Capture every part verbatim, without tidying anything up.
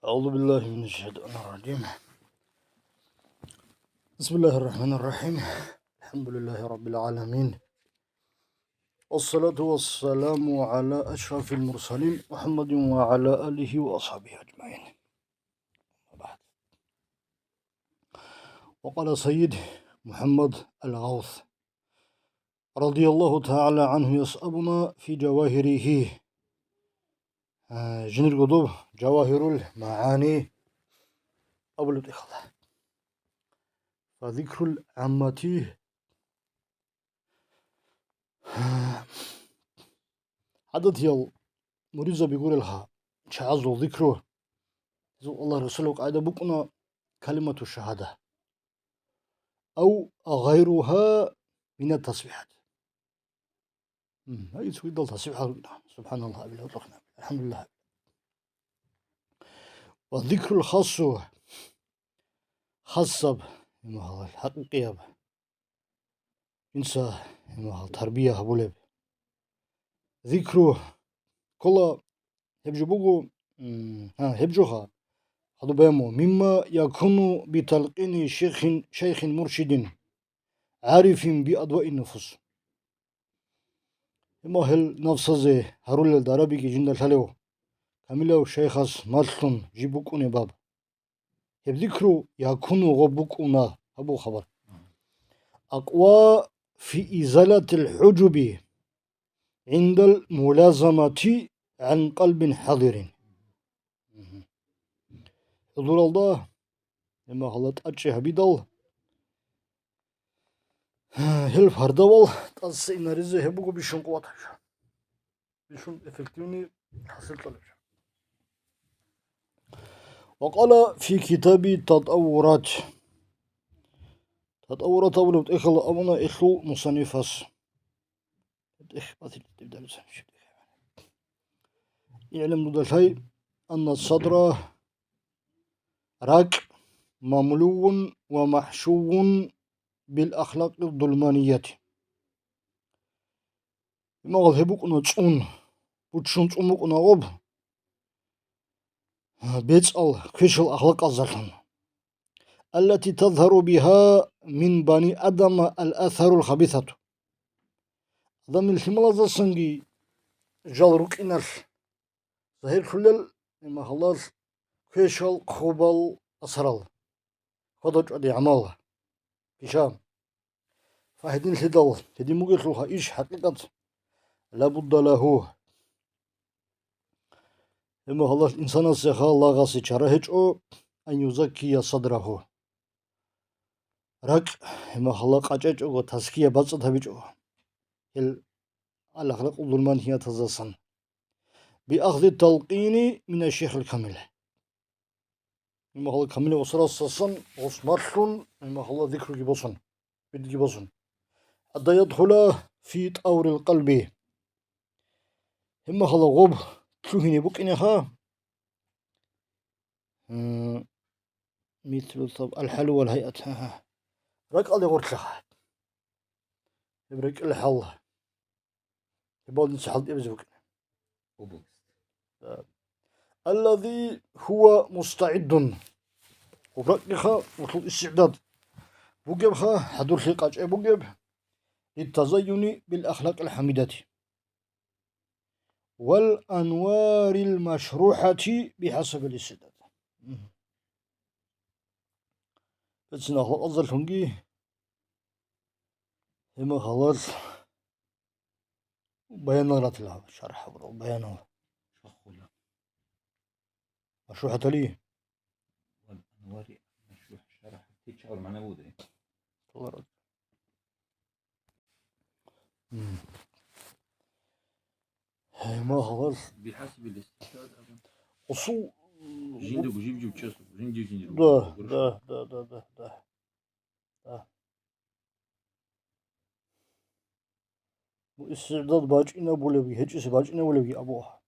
أعوذ بالله من الشيطان الرجيم. بسم الله الرحمن الرحيم. الحمد لله رب العالمين. والصلاة والسلام على أشرف المرسلين محمد وعلى آله وأصحابه أجمعين. أما بعد. وقال سيد محمد الغوث رضي الله تعالى عنه يسأبنا في جواهره. А, жинирго доб Жавагьирул МагӀани абулеб тӀехьалда. Фа зикрул гӀаммати. ГӀадатиял муридзаби гурелха, чагӀазул зикру, гьезул Аллагь Расулав къайда букӀуна калимату шагьада. Ав гъайругьа мина тасбихӀат. М, гьай цогидал тасбихӀал ругина. СубхӀаналлагь абила, гьоркьохъин абила, АлхӀамдулиллагь абила. Ва зикрул хасу, хасаб, имагьалал, хӀакъикъияб. Инса, имагьал, тарбия гьабулеб. Зикру ккола, гьеб жо буго, м, гьа, гьеб жоха, хадуб баян буго, мимма якуну биталкъини шейхин, шейхин муршидин, гӀарифин биадваи нуфус. Гьеб гьел нафсазе гьарулел дарабиги жинда лъалев, камилав шайхас малъун жиб букӀунеб баб. Гьеб зикру якуну гъоб букӀуна, гьаб буго хабар. Акъва фи изалатил хӀужуби гӀиндал мулазамати гӀан къалбин хӀадирин. ХӀузуралда, имагьалла, тӀачӀи гьабидал, гьел пардавал тӀаса инаризе гьеб буго бищун къуват гьаб жо. Бищун эффективный хӀасил кьолеб жо. Ва къала фи китаби ТатӀаввурат. ТатӀаввурат абулеб тӀехьалда абуна гьелъул мусаннифас. ИгӀлам, дуда лъай, анна садра, ракӀ, мамлувун ва махӀшувун бил ахлакъи зулманияти. Имагьал гьеб букӀуна цӀун, буччун цӀун букӀуна гъоб, бецӀал, квешал ахлакъазалъун. Аллати тазгьару биха мин бани Адама ал-асарул хабисату. Адамил лъималазасанги жал рукӀиналъ загьирлъулел, имагьалал, квешал, хъубал асарал, хьвада-чӀвади гӀамал, пиша. Фагьидин лъидал, гьедин бугелъулха иш хӀакъикъат, лабудда лагьу. Гьеб мехалъ инсанасеха лагъасе чара гьечӀо, ан юзаккия садрагьу. РакӀ гьеб мехалъ къачӀечӀого, тазкия бацӀцӀад гьабичӀого. Гьел ал-ахлакъу зулманиятазасан. Биахзи талкъини мина шейхил камил. Имахалла камилав асарасасан гъос малъун, имахалла зикруги босун, бидги босун. ХӀатта ядхула фи тӀаврил къалби. Имахалла гъоб лъугьине букӀинеха. М, мислу саб алхӀалу вал гьайат. Гьа, гьа. РакӀалде гъорлъа. Гьеб рекӀел хӀал. Гьебал дица хӀалтӀизабизе букӀина. Область. Да. Аллази гьува мустагӀиддун. Гъоб ракӀиха, гъолъул истигӀдад бугебха, хӀадурлъи къачӀеб бугеб, литтазайюни бил ахлакъил хӀамидати. Вал анварил машрухӀати бихӀасабил истигӀдад. Мгм. Бецин ахлакъазалъунги гьеб мехалъ Баянал ратила гьаб, шархӀ гьабурал баянал. Шахъула. МашрухӀатали? Вал анвари машрухӀ шархӀ. Течал магӀна бугодай? М. Гьай, ма гьалал. БихӀасабил истишгьад абун. Усул. Жиндирго жиб-жиб чиясул, жиндир-жиндир. Да, да, да, да, да, да. Да. Ну, истигӀдад бачӀинабулебги, гьечӀиса бачӀинабулебги абуа.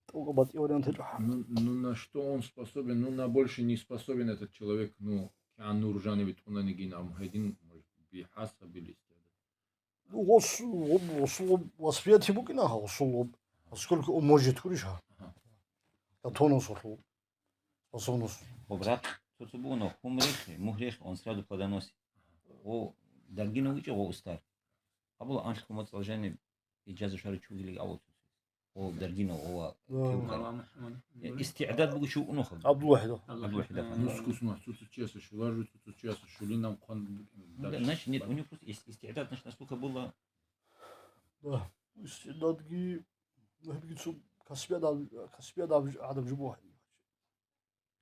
ТӀокӀаб батӀи вариант гьечӀо. Ну, ну, на что он способен? Ну, на больше не способен этот человек, ну, кигӀан нур жанибе тӀунанигин, ам гьедин, может, бихӀасабил истигӀдад. Ну, гъос-, гъоб-, гъосул гъоб восприятие букӀина, гъосул гъоб. Насколько он может, гурищ, гьа? Ага. Готовносталъул, способность. Гъоб рахъ цо-цо бугони, хӀумрихъе, мухӀрихъе, он сразу плодоносит. Гъо даргинав вичӀо гъо устар. Абула анлъ хъума цӀал жаниб иджаза шару чугилиг абула цо-цо. Гъо даргинав, гъо ва Да. кивкар. Мгм. Э, истигӀдад буго чи вукӀунухъа. ГӀабдулвахӀидов. ГӀабдулвахӀидов. Мгм. Нусгу сунагь цо-цо чиясда щоларжу, цо-цо чиясда щолин нахъван Да, дальше. Значит, нет, у него просто есть истигӀдад, значит, настолько было. Да. ИстигӀдадги, ну, гьебги цо касбияд, касбияд адам жо бугьа.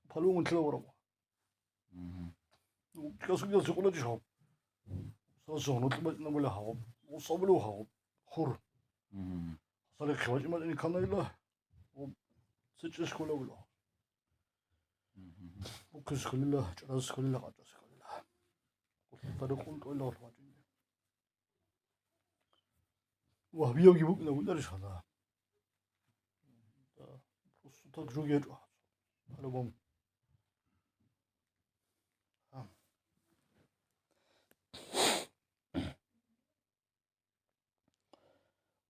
Палугьун лъила варав. Мгм. Ну, касбияд цо къуна жо гьав. Сасо, ну, лъила бачӀна була гьав. Ну, сабулу гьав. Хур. Мгм. Сали хивачӀи мачӀни канайла. Ну, цечӀес ккола була. Мгм. Уккис кколила, чӀарас кколила, къачӀас кколила. Къуллъутари къунтӀойла гьавачӀинчӀо. Вагьбиявги букӀина гьунарищ гьала? Да, просто так жугьечӀо. По-любому. А.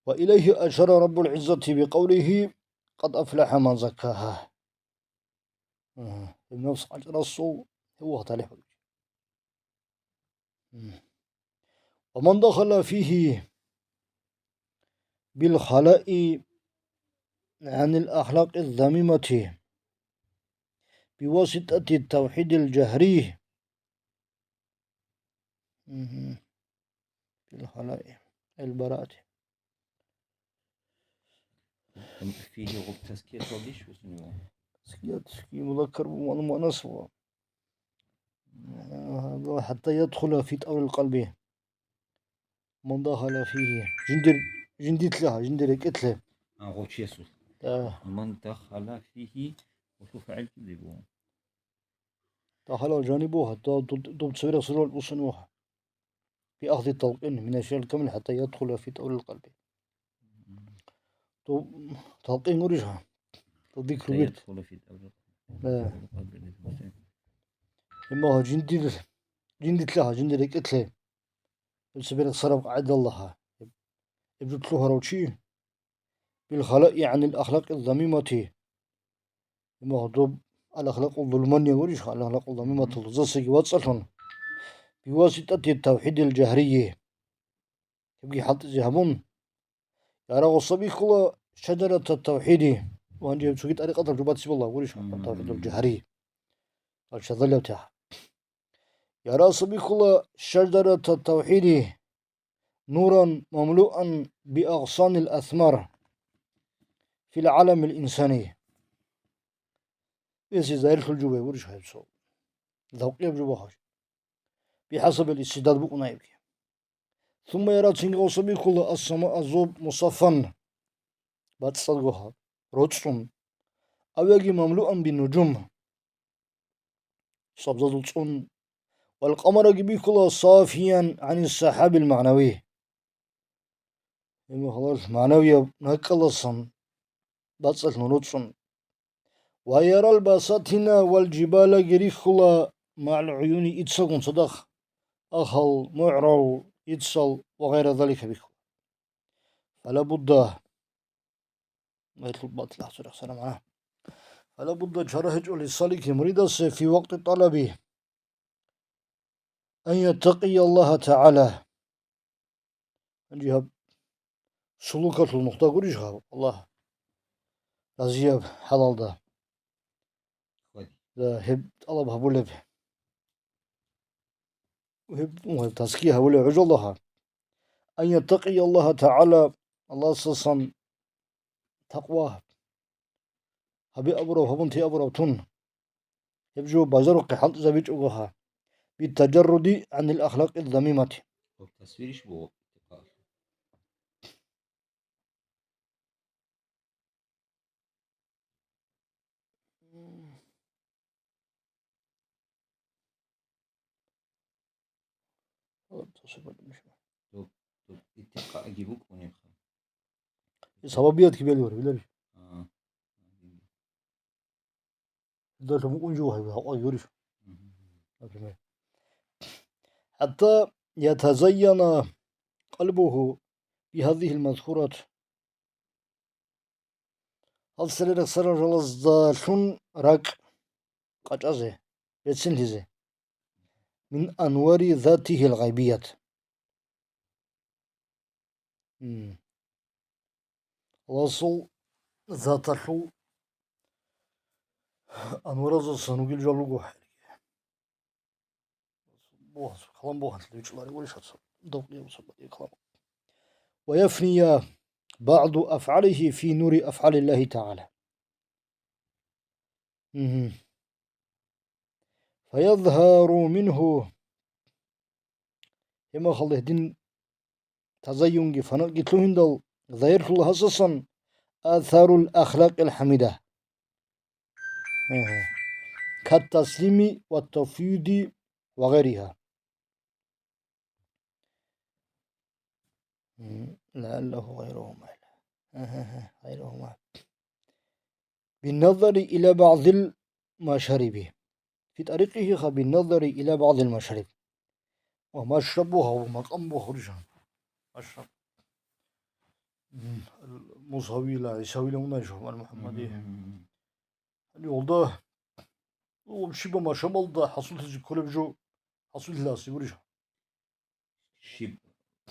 وإليه أشار رب العزة بقوله: قد أفلح من زكاها. Ага. Гьеб напс къачӀарасул гьев вагьталихӀ. ومن دخل فيه بالخلاء عن الأخلاق الذميمة بواسطة التوحيد الجهري. بالخلاء البراءة. فيه гъоб тазкияталдищ бусунев? Тазкият, музаккар бу-, муаннас бу. حتى يدخل في طور القلب. من دخل فيه. Жиндир, жиндилъа, жиндир рекӀелъе. А, гъов чиясул. Да. من دخل فيه, гъосул фагӀил киб буго? Дахала жаниб бугьа, доб цеберас рол бусун вугьа. بأخذ التلقين من الشيء الكامل حتى يدخل في طور القلب. Доб талкъин гурищ гьа? Доб дикру бит. Э. Имма жиндир, жиндилъа, жиндир рекӀелъе. Ил цеберас сараб къагӀидалла гьа. Иб жо лъугьарав чи. بالخلاء عن الأخلاق الذميمة. Имма гьадуб ал-ахлакъул зулмания гурищ, ал-ахлакъул замиматул засаги вацӀцӀалъун, بواسطة التوحيد الجهري. Гьебги хӀалтӀизе гьабун, яра гъоса бихьула шаджаратат тавхӀиди, ва гьанже гьеб цоги тӀарикъатал жубаци балагь гурищ, тавхӀидул жагьри. Ал шадалев тяхӀ. Яра гъоса бихьула шаджаратат тавхӀиди, نورا مملوءا بأغصان الأثمار في العالم الإنساني. Эси загьирлъул жубай гурищ гьеб цо. Лавкъияб жуба хаш. БихӀасабил истидад букӀунаибги. ثم يرى цинги гъоса бихьула السماء зоб مصفا, бацӀцӀадго гьаб, роцӀцӀун. أو يجي مملوءا بالنجوم. Сабзазул цӀун. والقمر бихьула صافيا عن السحاب المعنوي. Гьеб гьалар магӀнавияб накӀкӀаласан бацӀцӀалъун роцӀцӀун. ويرى البساتين والجبال рихьула مع العيون иццагун цадахъ, ахал, мугӀрал, иццал وغير ذلك бихьула. فلا بد Гьелъул батӀлъи гьасурехъ сана магӀна. فلا بد чара гьечӀо للسالك муридасе في وقت الطلب أن يتقي الله تعالى. Гьанже гьаб сулукалъул нухда гурищ гьаб, Аллагь разияб хӀалалда. Да, гьеб тӀалаб гьабулеб. Гьеб, гьеб тазкия гьабулеб гӀужалдаса. أن يتقي الله تعالى, Аллагьасдасан такъва гьаби абураб, гьабун ти абураб тун. Гьеб жо бажарухъе хӀалтӀизабичӀого гьа. بالتجرد عن الأخلاق الذميمة. Гьеб тасвирищ буго? Доб, доб итикъаги букӀунебха. Сабабият кибели вар, биларищ? А. Далъун букӀун жо гьаб, гьакъа юриш. Мгм. Например. حتى يتزين قلبه بهذه المذكورات. Гьал цере рехсарал жалаздалъун ракӀ къачӀазе, берцинлъизе. Мин анвари затигьил гъайбият. М. Аллагьасул заталъул анваразасан ругел жал руго. Бугьа, калам бугьанлъи вичӀлари гурищ гьаб, дов кьияб сабаде калам. Ва яфния багӀду афгӀалихи фи нури афгӀалиллагьи тагӀала. Мгм. Фаязгьару мингьу, гьеб мехалда гьедин тазайюнги фанагӀги лъугьиндал, загьирлъула гьасасан асарул ахлакъил хӀамида. Мгм. Кат-таслими ва тафвиди ва гъайриха. М, лааллагьу гъайругьума. Гьа, гьа, гьа, гъайругьума. Бинназари иля багӀдил машариби. Фи тӀарикъигьиха бинназари иля багӀдил машариб. Ва машраб бугьа, ва макъам бугьа гьуржан. Машраб. М, ал-, Мусавила, ГӀисавила унай жо, ал-Мухаммади. Мгм, мгм, мгм. Гьанив гьалда, ну, щибаб машрабалда хӀасуллъизе кколеб жо, хӀасуллъизе гурищ? Щиб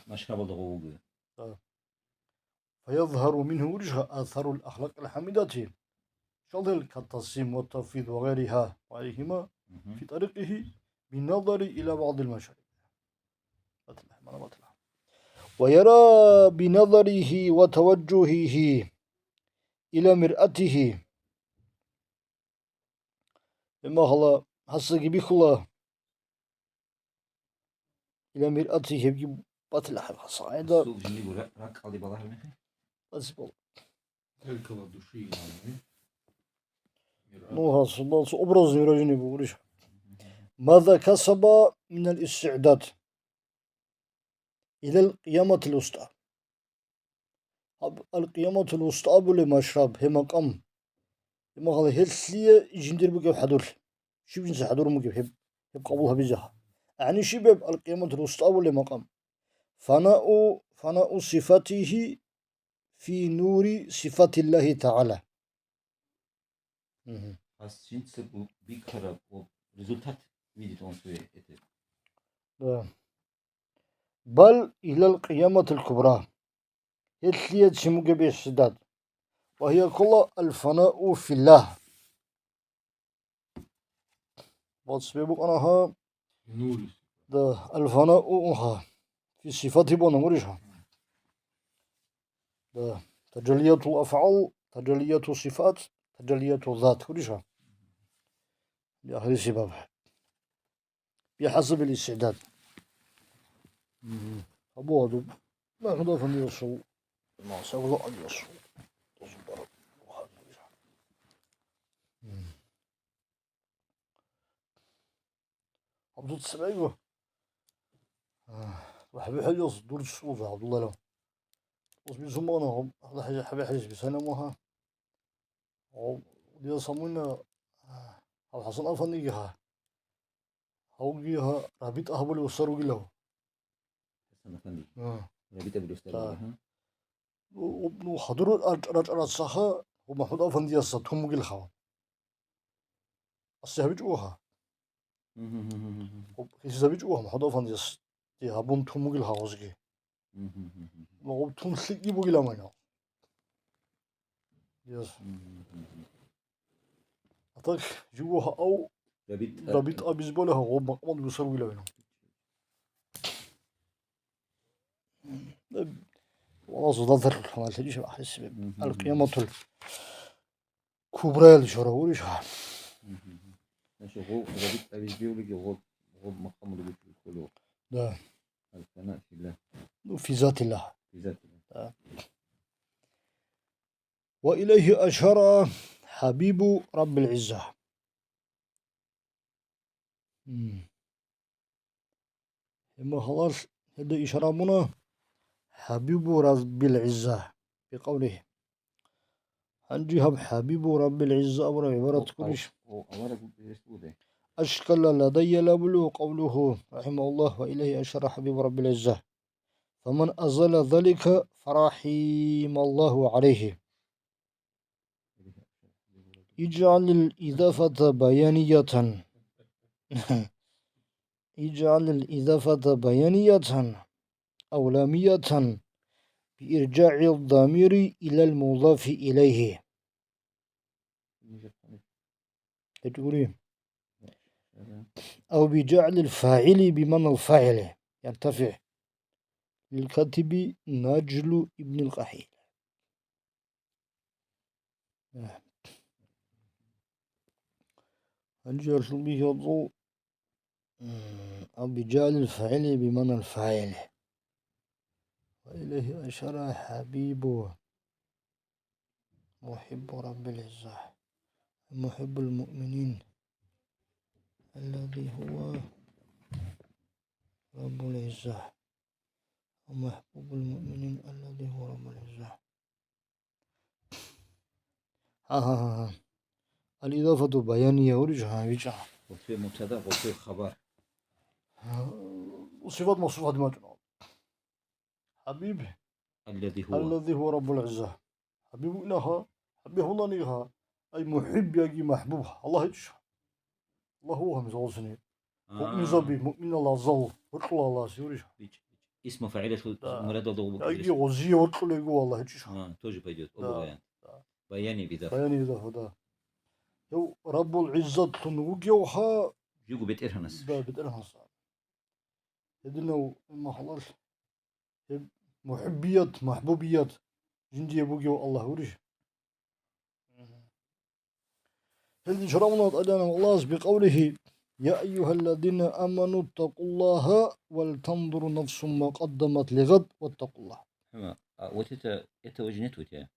машрабалда гъов вугев? А. Фаязгьару мингьу гурищ асарул ахлакъил хӀамидати, щалдал кат-таслим ва тафвид ва гъайриха, ва гъайрихима, мгм, фи тӀарикъигьи бинназари иля багӀдил машариб. Батила, мана батила. Ва яра биназарихи ва таважжухьихьи иля миръатихьи. Гьеб мехалда гьасдаги бихьула, иля миръатихьи, гьебги батила гьаб гьасда. Гьасул жиндирго ра-, ракӀалде балагьараб мехалъ? Басибал. Зеркало души, яни, миръат. Ну, гьасулалъул образный выражение бугурищ. Маза касаба минал истигӀдад илал къияматил уста. Гьаб ал-Къияматул Уста абулеб машраб, гьеб макъам. Гьеб мехалъ гьелъие жиндир бугеб хӀадурлъ. Щиб жинца хӀадурун бугеб гьеб, гьеб къабул гьабизеха. ГӀани щиб гьеб ал-Къияматул Уста абулеб макъам? Фанау, фанау сифатихьи фи нури сифатиллагьи тагӀала. Мгм. Гьас жинца бу-, бикараб ва результат видеть он свои это. Да. Бал илал къияматил кубра. Гьелъие цин бугеб истигӀдад. Ва гьия ккола аль-фанау филлагь. Ва цебе букӀана гьа. Нури. Да, аль-фанау гьа. Фи сифати бана гурищ гьа. Да, таджалиятул афгӀал, таджалиятул сифат, таджалиятул зат гурищ гьа. Ахири сибаб. БихӀасабил истигӀдад. Мгм. Абу Гьадуб МахӀмуд-афандиясул, Савлу-гӀалиясул. Мгм. ГӀабдул цебего. А, ва хӀаби хӀалияс дурчӀ уза ГӀабдуллала. Ус бицун бана, гьаб-, хӀаби хӀалис бицана муха. Гьав, дида самуна, а, гьав ХӀасан-афандиги гьа. Гьавги гьа, рабитӀа гьабулев ус ругилав. ХӀасан-афанди. А. РабитӀа гьабулев ус Да. ругилав, гьа? Ну, ну, хадур рачӀа-, рачӀарацаха, гьав МахӀмуд-афандиясда тун бугилха. Асе гьабичӀо гьа. Мгм, мгм, мгм, мгм. Гьав хисизабичӀо гьа МахӀмуд-афандиясде гьабун тун бугилха гьазги. Мгм, мгм, мгм. Ну, гьав тун лъикӀги бугилан майна. Яс. Мгм, мгм, мгм. А так, живго гьав РабитӀа. РабитӀа абизе бала гьав, гьав макъамалда бусар вилавина. Валлагь, зодалдалъун лъаларищ ахирисеб. Мгм. Аль-Къияматул Кубраялде щварав гурищ гьа. Мгм. Значит, гьав РабитӀа абизе бегьулеги, гьав, гьав макъамалда бусар кколев. Да. Аль-фана филла. Ну, фи затилла. Фи затилла. Да. Ва илайгьи ашара ХӀабибу Раббил ГӀизза. М. Гьеб мехалъ гьелда ишара буна ХӀабибу Раббил ГӀизза бикъавлихи. Гьанже гьаб ХӀабибу Раббил ГӀизза абураб гӀибарат О, гурищ? О, авараг гьес бугодай? Ашкала ладайя лабулу къавлуху, рахӀимагьуллагь, ва илайгьи ашара ХӀабибу Раббил ГӀизза. Фаман азала залика, фарахӀималлагьу гӀалайгьи. اجعل الإضافة بيانية. اجعل الإضافة بيانية أو لامية بإرجاع الضمير إلى المضاف إليه. أو بجعل الفاعل بمعنى الفاعل يرتفع للكاتب نجل ابن القحيل. Гьанже алъул бихьизаб, м, أو بجعل الفاعل بمعنى الفاعل. وإليه أشار حبيب محب رب العزة، محب المؤمنين الذي هو رب العزة، ومحبوب المؤمنين الذي هو رب العزة. Гьа-гьа-гьа-гьа. الإضافة بيانية гьурищ, гьа, бичӀчӀа. Гъорлъе мубтада, гъорлъе хабар. Гьа, сифат мавсуф гьадин бачӀуна. حبيب. الذي هو. الذي هو رب العزة. ХӀабиб вугӀна гьа, хӀабиб гьунаниха, ай, мухӀиб яги махӀбуб, Аллагь гьечӀищ. Аллагь вугьа мисаллъуни. А. Муъминзаби, муъминалазул, гьоркьулалас гьурищ. Бич, бич. Исму фагӀилалъул Да. мурадалда гъуб Яги гъозие гьоркьулего Аллагь гьечӀищ. А, тоже пойдёт. Оба Да, баян. Да. Баяни бидаф. Баяни бидаф, да. Гьев Раббул ГӀиззатлъун вугевха. Жиго бетӀергьанас. Да, бетӀергьанас. Гьединав имахалалъ. Гьеб мухӀиббият, махӀбубият жиндие бугев Аллагь гурищ? Гьелде чурабуна ТӀадегӀанав Аллагьас бикъавлихи: «Я айюгьалладина аману ттакъуллагьа вал тандур нафсун ма къаддамат лигъад ваттакъуллагь». ХӀума, а вот это, этого же нет у тебя.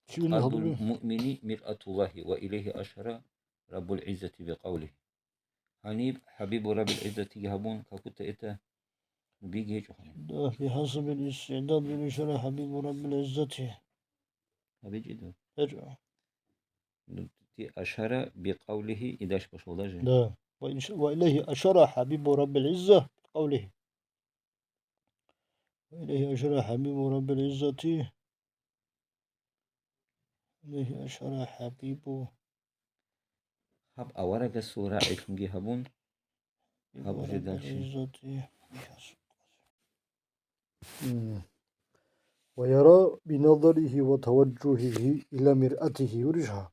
Чи вилин Къалбул гьабули? Муъмини миръатуллагьи ва илайгьи ашара Раббул ГӀиззати бикъавлигьи. Гьаниб ХӀабибу Раббил ГӀиззатиги гьабун, какута эта биги гьечӀо гьаниб. Да, бихӀасабил истигӀдад бил ишара ХӀабибу Раббил ГӀиззати. ГьабичӀидал? ГьечӀо. Ну, ти ашара бикъавлигьи идаш башалда же. Да. Ва иш-, ва илайгьи ашара ХӀабибу Раббил ГӀизза бикъавлигьи. وإليه أشار حبيب رب العزة. إليه أشار حبيب Гьаб аварагасул рагӀилъунги гьабун, гьаб رب уже дальше. العزة. М. ويرى بنظره وتوجهه إلى مرآته гурищ гьа.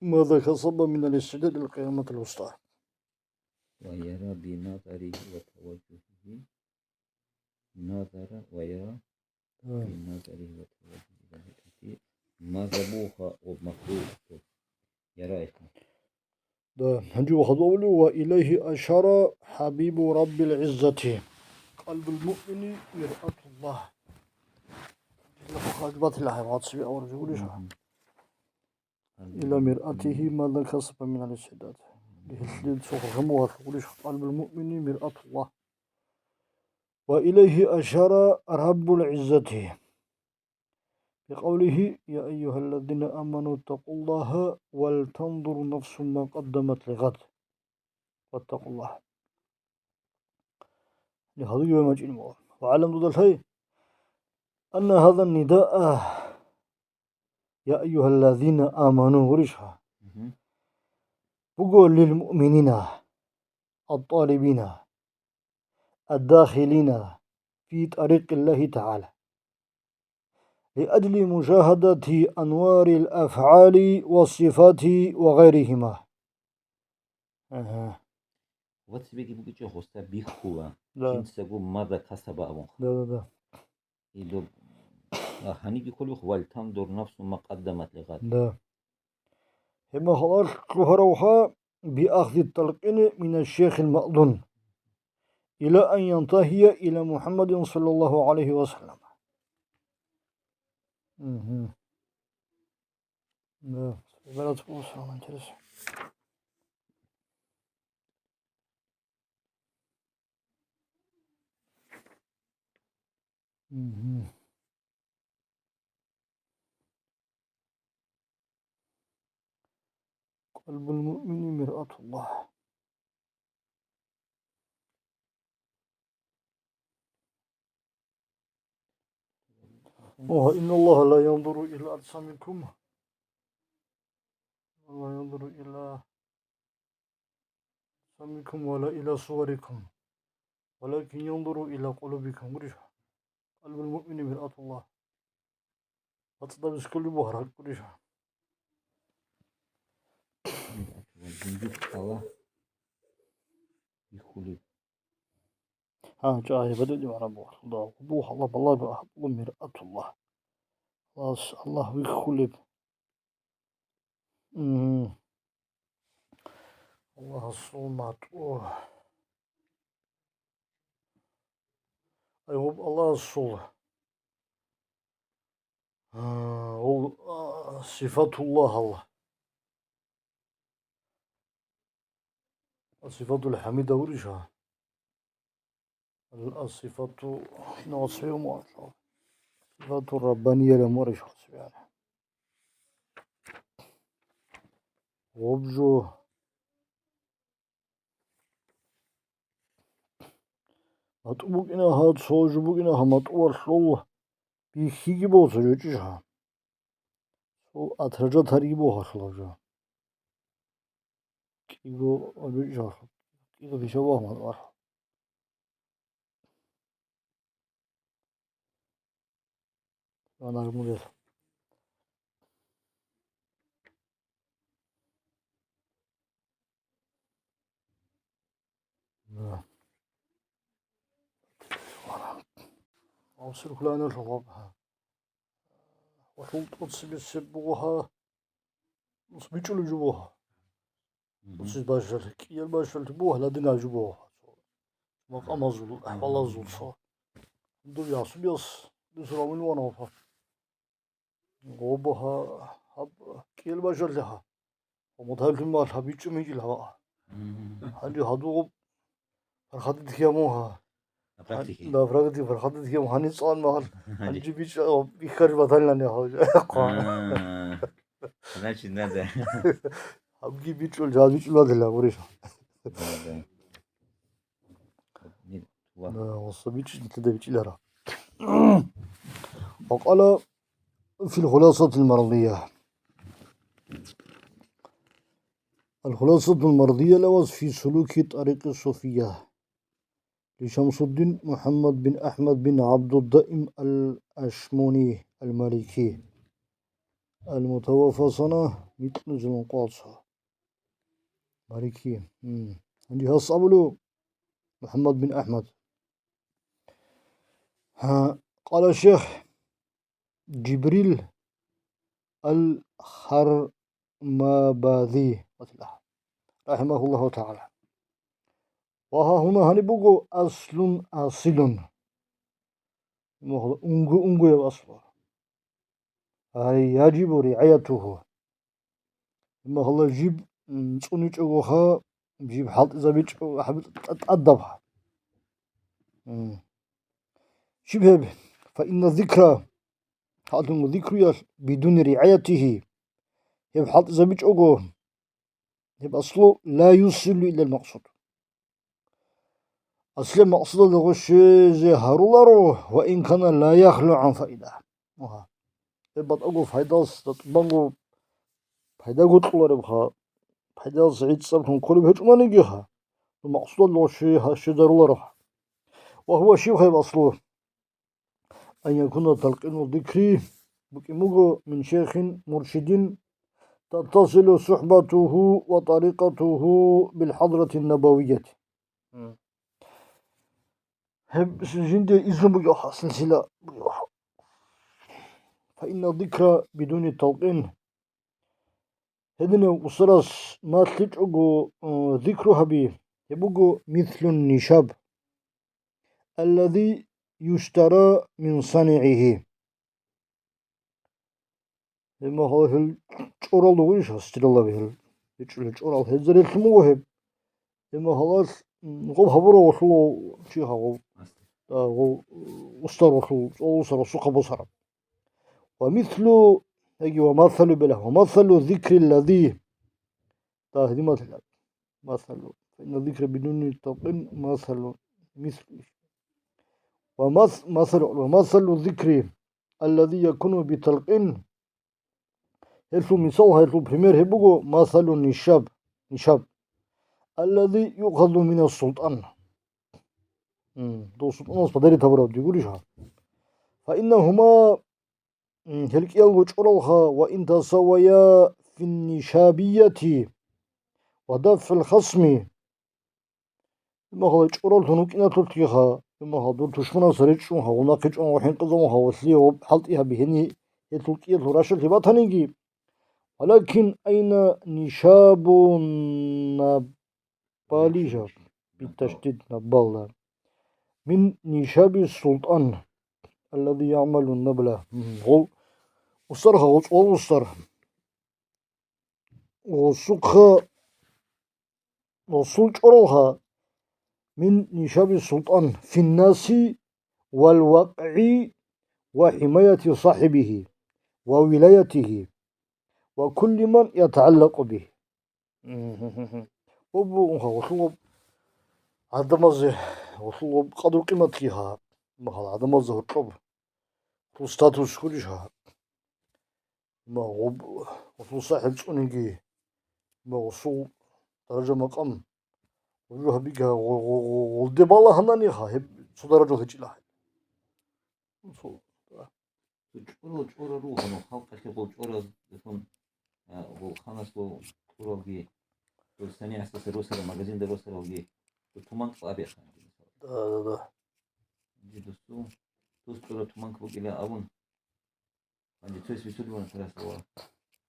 ماذا كسب من الاستعداد للقيامة الوسطى. ويرى بنظره وتوجهه. نظر ويرى. А. بنظره وتوجهه إلى مرآته. ماذا بوها ومكروه. يرى إيش. Да, гьанже ва хадув абулев: «Ва илайгьи ашара хӀабибу Раббил ГӀиззати. Къалбул муъмини миръатуллагь». Хадубатила гьай вацӀцӀи аваржи гурищ. Мгм. Ила миръатигьи ма касаба минал истигӀдад. Гьелъие цо гъамугъалъ гурищ: «Къалбул муъмини миръатуллагь». Ва илайгьи ашара Раббул ГӀиззати. بقوله: «يا أيها الذين آمنوا اتقوا الله ولتنظر نفس ما قدمت لغد واتقوا الله». Гьалуги ва мачӀин мугъ. واعلم, дуда лъай, أن هذا النداء يا أيها الذين آمنوا гурищ гьа. Мгм. Буго للمؤمنين الطالبين الداخلين في طريق الله تعالى. لأجل مشاهدة أنوار الأفعال والصفات وغيرهما. Агьа. Ва цебеги бугичӀо гъоса бихьула, Да. Жинцаго маза касаба абун. Да, да, да. Идо, а, гьаниги кколеб: «Вал тандур нафсун ма къаддамат лигъад». Да. Гьеб махалъ лъугьаравха: «بأخذ التلقين من الشيخ المأذون إلى أن ينتهي إلى محمد صلى الله عليه وسلم». Мгм. Да, гӀибарат буго, интересно. Мгм. قلب المؤمن مرآة الله. وإن الله لا ينظر إلى أجسامكم ولا ينظر إلى أجسامكم ولا إلى صوركم ولكن ينظر إلى قلوبكم. Гурищ, قلب المؤمن مرآة الله. БацӀцӀадаб бихьулеб буго гьаракь, гурищ. Жиндир хӀалалъ бихьулеб. Гьа, чӀа, гьеб гьадин магӀна буго. Да, буго, Аллагь, Аллагь, Аллагь, مرآة الله. Аллагьас, Аллагь вихьулеб. Мгм. Аллагьасул матӀу. Ай, гьоб Аллагьасул, а, гьол, а, сифатуллагьал, сифатул хӀамида гурищ гьа? Ал-, ас-сифату, нугӀцӀи умугӀлъу. Сифату раббанияла мориш хъуцӀбиана. Гъоб жо. МатӀу букӀина гьа, цо жо букӀина гьа, матӀуялъул бихьиги бо цо жо чӀищ гьа. Цо атражатарги бо гьалъул жо. КӀиго жо чӀищ гьалъул. КӀиго пиша бо гьа матӀуялъул. Ванар мурел. Да. Авсир хуланалъул гъаб, гьа. Валъул тӀоцебесеб буго гьа. Ус бичӀулеб жо буго гьа. Мгм. Ус башалъи, кӀиял башалъи буго гьа, ладинаб жо буго гьа. Макъамазул, ахӀвалазул цо. Дур ясубияс, дусуравин ванав гьа. Гъоб гьа, гьаб кӀиял башалъи гьа. Ва мутагьиллъун мал гьаб бичӀчӀун мичӀил гьава. Мгм. Гьанже гьадугъуб пархатит киямун гьа. На практике? Да, практике, пархатит киямун гьаниб цӀан магьал. Гьаниб. Гьанже бичӀчӀа, бихьарж батанилан гьав. А, значит, надо. Гьабги бичӀчӀул, жал бичӀчӀул вадила, гурищ. Да, да. Нет, ва- Да, ва сабичӀ нилъеда бичӀчӀилара. وقال في الخلاصة المرضية. الخلاصة المرضية لوز في سلوك طريق الصوفية لشمس الدين محمد بن أحمد بن عبد الدائم الأشموني المالكي المتوفى سنة مئتين وقاصة. مالكي. مم. عندي هاس أبلو محمد بن أحمد. ها، قال الشيخ جبريل الخرماباذي رحمه الله تعالى. وها هنا гьаниб буго أصل أصيل. Унго-, унгояб аслу. أي يجب رعايته. Имма гьалла жиб, м, цӀуничӀого ха, жиб хӀалтӀизабичӀо, гьаб тӀа-, тӀадаб ха. М. Щиб гьеб? فإن الذكر, гьалдун зикруялъ بدون رعايته, гьеб хӀалтӀизабичӀого, гьеб аслу لا يوصل إلى المقصود. Аслияб макъсудалда гъо щвезе гьаруларо, وإن كان لا يخلو عن فائدة. Мугьа. Гьеб батӀаго пайдалъ, тӀубанго пайдаго кьоларебха, пайдалъ гӀицӀаб кколеб гьечӀониги ха, ну, макъсудалда гъо щве-, гьа-, щвезаруларо. وهو, щиб гьеб аслу? أن يكون تلقين الذكر, букӀин буго من شيخ مرشد تتصل صحبته وطريقته بالحضرة النبوية. Гьеб жинде излун бугевха, силсила бугевха. فإن الذكر بدون تلقين, гьединав устарас малъичӀого, э, зикру гьаби, гьеб буго مثل النشاب الذي يشترى من صانعه. Гьеб магьалал гьел чӀорал дугӀурищ, гьас чӀорал гьел, гьечӀо чӀорал гьезарелъун буго гьеб. Гьеб магьалал, м, гъоб гьабурав валъула чи гьагъов, да, гъов, устар валъул, цо устар васухъа босараб. ومثل, яги ومثل белагь, ومثل الذكر الذي, да, гьедин مثل, مثل, فإن الذكر بدون تلقين مثل, مثل. ومث-, مثل, ومثل الذكر, الذي يكون بالتلقين, гьелъул мисал, гьелъул пример гьеб буго, مثل النشاب, нишаб, الذي يؤخذ من السلطان. М, дов султӀанас подарить гьабураб дигурищ гьаб? فإنهما, м, гьел кӀиялго чӀоралха, وإن تساويا في النشابية ودفع الخصم. Имагьала чӀораллъун вукӀиналъулъгиха, имагьал дур тушманас речӀчӀунха, гъунахъе чӀван гъухӀинкъизавунха, валъие гъоб хӀалтӀи гьаби гьени гьелъул кӀиялъул рашалъе батаниги. ولكن أين نشاب النبال, بالتشديد, النبال, من نشاب السلطان الذي يعمل النبل. Гъол устарха, гъол цӀолал устар. Гъосухъа, гъосул чӀоралха من نشاب السلطان في الناس والوقع وحماية صاحبه وولايته وكل من يتعلق به. Гъоб бугоха гъолъул гъоб гӀадамазе, гъолъул гъоб къадру-къиматги гьаб, имагьал гӀадамазда гьоркьоб гъолъул статус гурищ гьаб. Ма гъоб-, гъосул сахӀиб цӀуниги, ма гъосул даража-макъам гъужу гьабиги гъо-, гъо-, гъо-, гъолде балагьананиха, гьеб цо даражал гьечӀила гьеб. Цо, ЧӀорал, чӀорал руго, ну, халкъалъе гъол чӀорал, бетон, а, гъол ханасул чӀоралги, гъол санигӀаталъе росарал, магазинда росаралги, гъол туман кьабиха. Да, да, да. Жи дусу, дус чӀорал туман бугила абун, Гьанже цояс бицунеб буго тарасалда,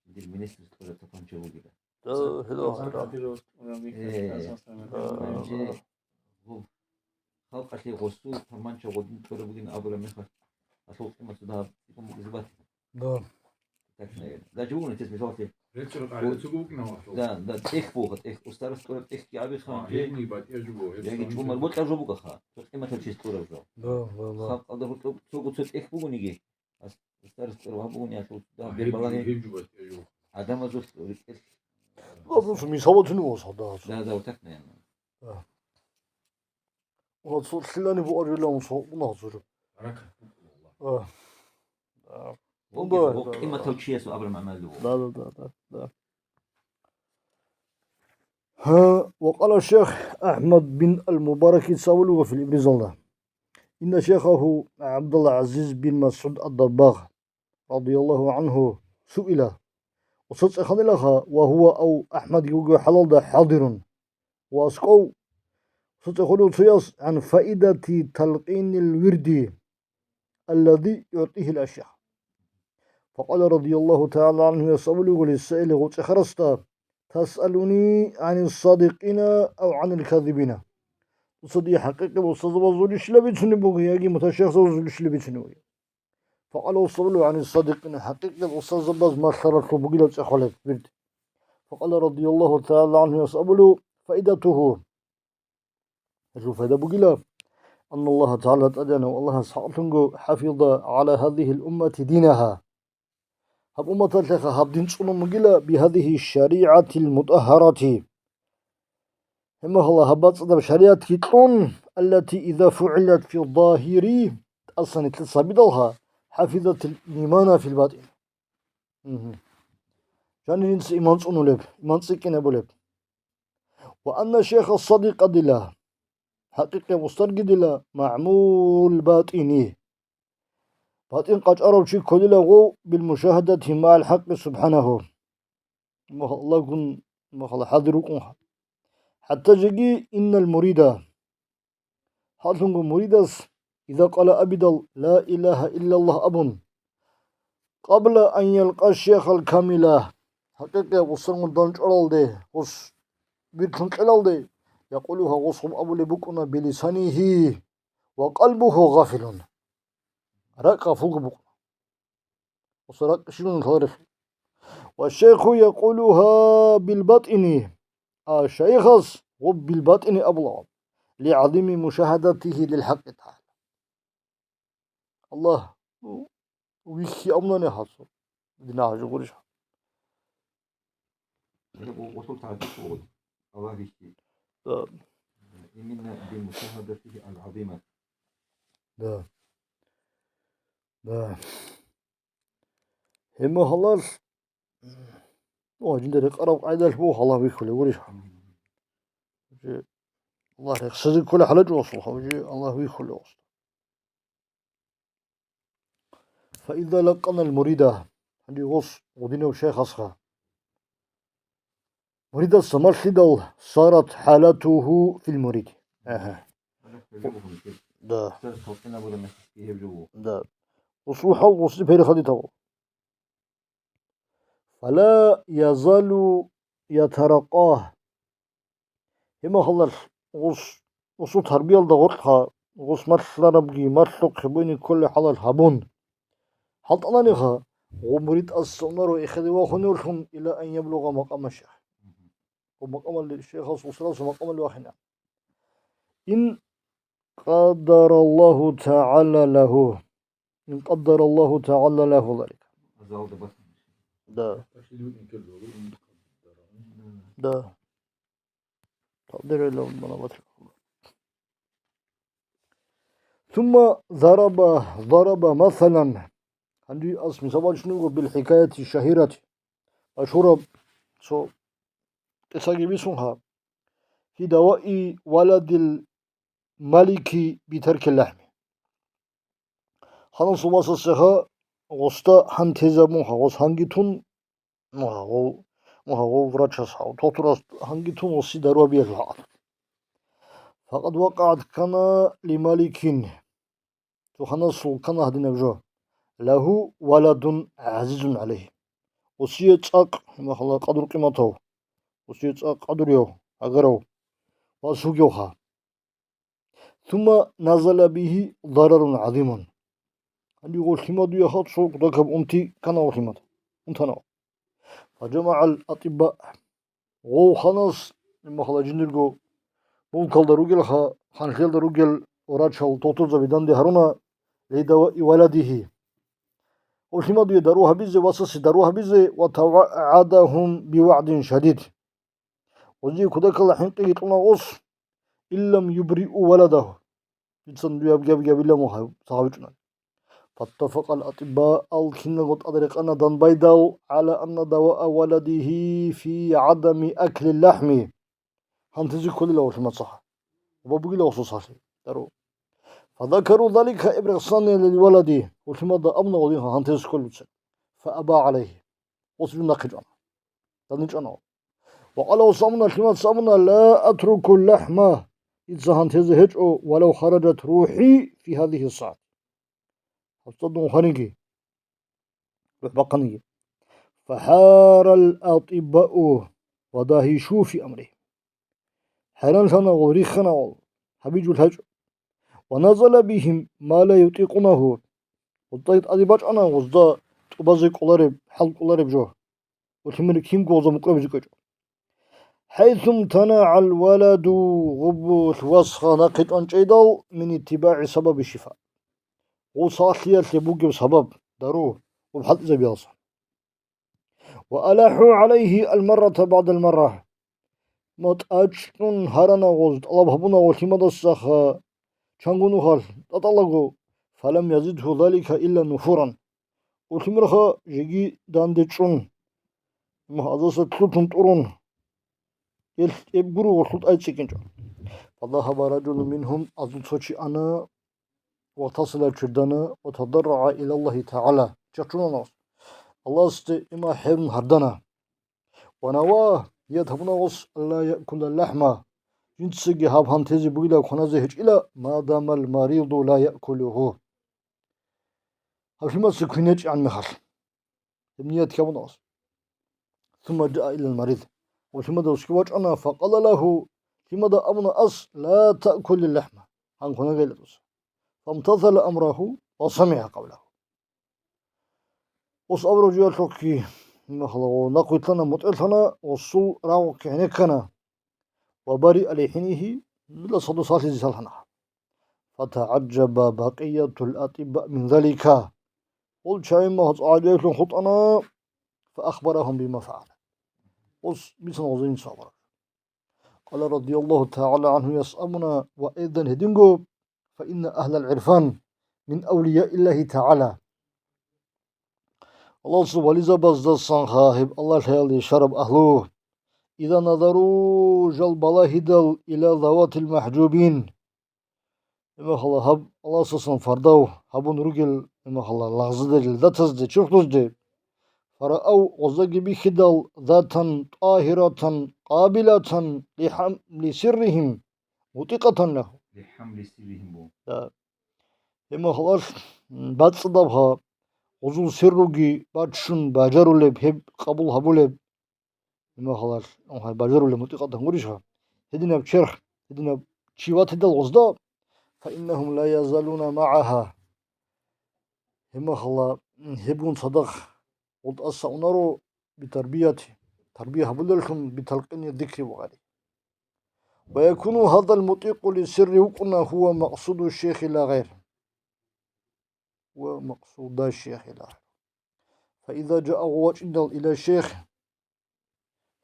дир министрас кьураб тапанча бугила. Да, гьело гьанже. Э, гьанже гьеб халкъалъе гъосул тапанча гъодин кьураб бугин абураб мехалъ, гьалъул къиматалда гьаб цӀикӀкӀун бугизе батила. Да. Так, наверное. Да, жугьуна, тес мисаллъи. Гьеб чорхол гьале цугу букӀина гьалъул. Да, да, тӀех буго, тӀех. Устарас кьураб тӀехги абиха, а, гьебни батӀияж буго, гьеб яги чӀумал бокьа жо бугоха. Цо къиматав чияс кьураб жо. Да, да, да. Халкъалда гьоркьоб цого цо тӀех бугониги, Ас-, старостер ва бугун яшав, да, а, гьеб, бебалаги гьеб жубат, я жо. Адамазул рикӀел. Вопрос мисалатуни васал, да. Да, да, вот так, наверное. Да. У нас вот лъилани бу арилан со, у нас уже. Баракат. А. Да. Ну, да, да, да. Къиматав чиясул абрам гӀамалу. Да, да, да, да, да. Гьа, ва къала шейх АхӀмад бин ал-Мубарак цавулуга фил Ибризалда. Инна шейхаху ГӀабдулгӀазиз бин МасгӀуд ад-Даббагъ, радияллагьу гӀангьу, суила. Ва цо цӀеханилаха, ва гьува ав АхӀмад вуго хӀалалда хӀадирун. Ва аскӀов цо цӀехулев цояс гӀан фаидати талкъинил вирди. الذي يعطيه الأشياخ. فقال رضي الله تعالى عنه, ясавулигули саили гъочӀехарасда: تسألني عن الصادقين أو عن الكاذبين. Дуца дие хӀакъикъи устазабазулищила бицунеб буго, яги муташайихзабазулищила бицунеб буго? فقال الصادقين, хӀакъикъи устазабаз малъаралъул бугила цӀехолеб вирд. فقال رضي الله تعالى عنه, ясавулу: فائدته, гьелъул пайда бугила, أن الله تعالى, ТӀадегӀанав Аллагьас хӀакълъунго, حفظ على هذه الأمة دينها. Гьаб умматалъеха гьаб дин цӀунун бугила, بهذه الشريعة المطهرة. Гьеб мехалъ гьаб бацӀцӀадаб шаригӀатги кьун, التي إذا فعلت في الظاهر, тӀасан нилъеца гьабидалха, حفظت الإيمان في الباطن. Мгьу. Жанир жинца иман цӀунулеб, иман цӀикӀкӀинабулеб. وأن الشيخ الصادق дила, хӀакъикъияб устарги дила, معمول الباطن, батӀин къачӀарав чи кколила гъов, بالمشاهدة مع الحق سبحانه. Махаллагун, махала хӀадир рукӀун. حتى жеги إن المريد, гьалъунго муридас, إذا قال абидал, لا إله إلا الله абун, قبل أن يلقى الشيخ الكامل, хӀакъикъияб устаргун данчӀваралде, гъос виртлъун кьелалде, يقولها, гъос гъум абулеб букӀуна, بلسانه وقلبه غافل, ракӀ гъафулго букӀуна. Ва ракӀ щиб лъаларелъул. والشيخ يقولها بالباطن, а шайихас гъоб билбатӀини абула, لعظيم مشاهدته للحق تعالى. Аллагь, ну, вихьи абунани гьасул. Динагь жо гурищ. Гьеб гъосул тагӀбир буго, Аллагь вихьи. Да. Именно бимушагьадатихи ал-гӀазимат. Да. Да. Гьеб мехалъ, о, жинда рекъараб къайдалъ буго Аллагь вихьулев гурищ? Жи Аллагь рехсазе кколей хӀалачӀо гъосул, гьав жи Аллагь вихьулев гъосда. فإذا لقن المريد, гьанже гъос гъудинав шайхасха. Муридасда малъидал صارت حالته في المريد. Агьа. Да. Да. Гъосул хӀал гъосде переходит гьабула. فلا يزال يترقى. Гьеб мехалъ гъос, гъосул тарбиялда гъоркьха, гъос малъарабги, малъухъе буйни кколей хӀалалъ гьабун. ХӀалтӀананиха, гъо мурид тӀаса унаро эхеде вахуневлъун, إلى أن يبلغ مقام الشيخ. Гъо макъамалде, шайхасул, усарасул макъамалде вахина. إن قدر الله تعالى له. إن قدر الله تعالى له ذلك. Азалда батана. Да. Да. Тақдир ила мана батана. ثم ضرب، ضرب مثلا. Гьанже ас мисал бачун буго بالحكاية الشهيرة. Машгьураб цо къисаги бицунха. في دواء ولد الملك بترك اللحم. Ханасул васасеха гъосда гьантезабунха, гъос гьанги тун, мугьа гъов, мугьа гъов врачас гьав, тохтурас гьанги тун гъоси дару гьабиялъул хӀакъалъулъ. فقد وقعت كان لملك. Цо ханасул ккана гьадинаб жо. له ولد عزيز عليه. Гъосие цӀакъ, махала къадру-къиматав, гъосие цӀакъ къадруяв, гӀагарав вас вугевха. ثم نزل به ضرر عظيم. Гьанже гъо лъимадуяха цо кутакаб унти ккана гъо лъимада. Унтана. فجمع الأطباء. Гъов ханас, махала жиндирго мулкалда ругелха, ханлъиялда ругел врачал, тохтурзаби данде гьаруна, لدواء ولده. Гъо лъимадуе дару гьабизе, васасе дару гьабизе, وتوعدهم بوعد شديد. Гъозие кутакалда хӀинкъиги кьуна гъос, إن لم يبرئوا ولده. Дица дуе гьаб-, гьаб-, гьабилан мугьа, сагъабичӀунан. فاتفق الأطباء, ал киналго тӀад рекъана данбайдал, على أن دواء ولده في عدم أكل اللحم. Гьантизе кколила гъо лъимаца. Ва бугила гъосул сахлъи, дару. فذكروا ذلك, гьеб рехсани, للولد, гъо лъимада абуна гъодинха гьантизе кколебцин. فأبى عليه. Гъос жун нахъе чӀвана. ДандчӀвана. وقال, гъос абуна, лъимаца абуна, لا أترك اللحم, дица гьантезе гьечӀо, ولو خرجت روحي في هذه الساعة. Гьабцадун хваниги, рухӀ бахъаниги. فحار الأطباء ودهشوا في أمره. ХӀайранлъана гъол, риххана гъол, гьабижул гьечӀо. ونزل بهم ما لا يطيقونه. Гъозда тӀаде бачӀана гъозда тӀубазе кӀолареб, хӀал кӀолареб жо. Гъо лъимер кинго гъоза мукъабизе кӀвечӀо. حيث امتنع الولد, гъубулъ васха нахъе чӀванчӀейдал, من اتباع سبب الشفاء. Гъо сахлъиялъе бугеб сабаб, дару, гъуб хӀалтӀизабиялса. وألحوا عليه المرة بعد المرة. Ма тӀачӀун гьарана гъоз, тӀалаб гьабуна гъо лъимадасаха, чанго нухалъ тӀатӀалаго, فلم يزده ذلك إلا نفورا. Гъо лъимерха жеги данде чӀун, мугьазаса лъутун тӀурун, гьелъ гьеб гуро гъолъул тӀай цӀикӀкӀинчӀо. فذهب رجل منهم, азул цо чи ана, واغتسل, чурдана, وتضرع إلى الله تعالى, чачунана гъос. Аллагьасде има хӀерун гьардана. ونوى, ният гьабуна гъос, ألا يأكل اللحم, жинцаги гьаб гьантезе бугила кваназе гьечӀила, ما دام المريض لا يأكله. Гьаб лъимаца квен гьечӀегӀан мехалъ. Гьеб ният гьабуна гъос. ثم جاء إلى المريض. Гъо лъимада гъосги вачӀана, فقال له, лъимада абуна ас, لا تأكل اللحم, гьан кванагайила дуца. فامتثل أمره وسمع قوله. Гъос абураб жоялъухъги, махала, гъо нахъвилълъана, мутӀигӀлъана, гъосул рагъухъги гӀенеккана. وبرئ لحينه, дила садо сахлъизе салхана. فتعجب بقية الأطباء من ذلك. Гъол чагӀи махац гӀажаиблъун хутӀана, فأخبرهم بما فعل. Гъос бицана гъозие инсабураб. قال رضي الله تعالى عنه, яс абуна, وأيضا, гьединго, فإن أهل العرفان من أولياء الله تعالى. Аллагьасул вализабаздасанха гьеб Аллагь лъаялде щвараб агьлу. Иза назару жал балагьидал иля заватил махӀжубин. Гьебмахала гьаб Аллагьасдасан фардав гьабун ругел гьебмахала лагъзадерил затазде, чурхдузде. Фараав гъоздаги бихьидал затан тӀагьиратан къабилатан лихӀамли сирригьим мутӀикъатан лагьу. ЛихӀамли сирригьим бу. Да. Гьебмахалалъ, м, бацӀцӀадабха гъозул сирруги баччун бажарулеб, гьеб къабул гьабулеб. Гьебмахалалъ, гьай, бажарулеб мутӀикъатан гурищха? Гьединаб черх, гьединаб чи ватидал гъозда, фаиннагьум ла язалуна магӀагьа. Гьебмахала, м, гьебгун цадахъ гъолтӀаса унаро битарбияти, тарбия гьабулеллъун биталкъини дикри бугъари. Ва якуну гьадал мутӀикъу ли сирри вукӀуна гьува макъсуду шейхи ла гъайр. Ва макъсуда шейхи ла гъайр. Фаиза жаа гъувачӀиндал ила шейх,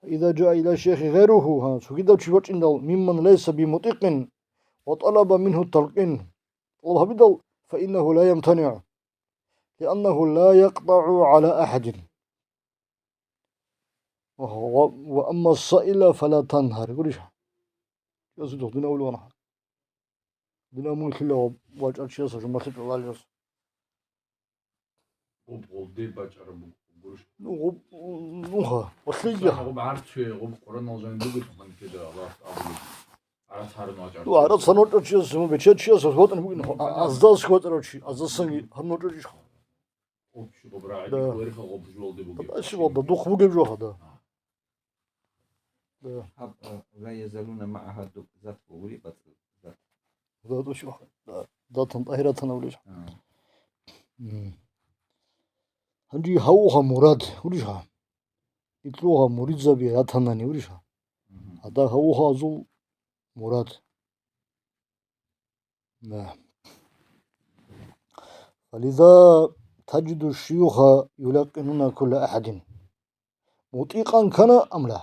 фаиза жаа ила шейхи гъайругьу, гьа, цогидав чи вачӀиндал, мимман лайса бимутӀикъин, ва тӀалаба мингьу талкъин, тӀалаб гьабидал, фаиннагьу ла ямтаниъ, лианнагьу ла якътагӀу гӀала ахӀадин. Ва, ва, ва амма саила фала тангьар, гурищ? Чиясул дугь дина улевана. Дина мун лъила ва вачӀар чиясда жумалъи кьолалиас. Гъоб гъолде бачӀараб бугурищ? Ну, гъоб, ну, ха, валъиги. Гъоб гӀарцуе, гъоб Къуръанал жаниб бугелъул гьанкеда Аллагь абулеб. ГӀарац гьарун вачӀар. Ну, гӀарац гьарун вачӀар чияс, ну, бечед чияс ватӀан бугин, а, аздас ватӀарав чи, аздасанги гьарун вачӀар чияс. Общий гъоб рагӀи, да, бихьулариха гъоб жугьалде бугеб. Дагьаб щиб гъоб, да, духъ бугеб жо гьада. А. Да. Гьаб, а, ла язалуна магӀагьа доб зат бугури, бацӀ зат. Да, да, щиб, да, датан тӀагьиратан абулеб. А. М. Гьанже гьавуха мурад, гурищха? Итлуха муридзаби ратанани, гурищха? Мгм. Гьада гьавуха азул мурад. Да. Фализа таджиду шуюха юлаккинуна кулла ахӀадин. МутӀикъан кана ам ла?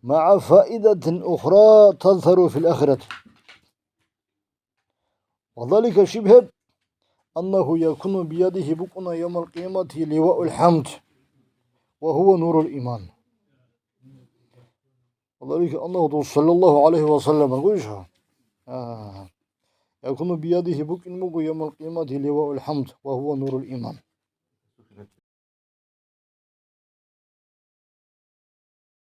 МагӀа фаидатин ухра тазхару фил ахирати. Ва залика щиб гьеб? Аннагьу якуну биядихьи букӀуна явмал къиямати ливаул хӀамд ва гьува нурул иман. Ва залика аннагьу саллаллагьу гӀалайгьи ва саллам гурищха? А. Якуну биядихьи букӀин буго явмал къиямати ливаул хӀамд ва гьува нурул иман.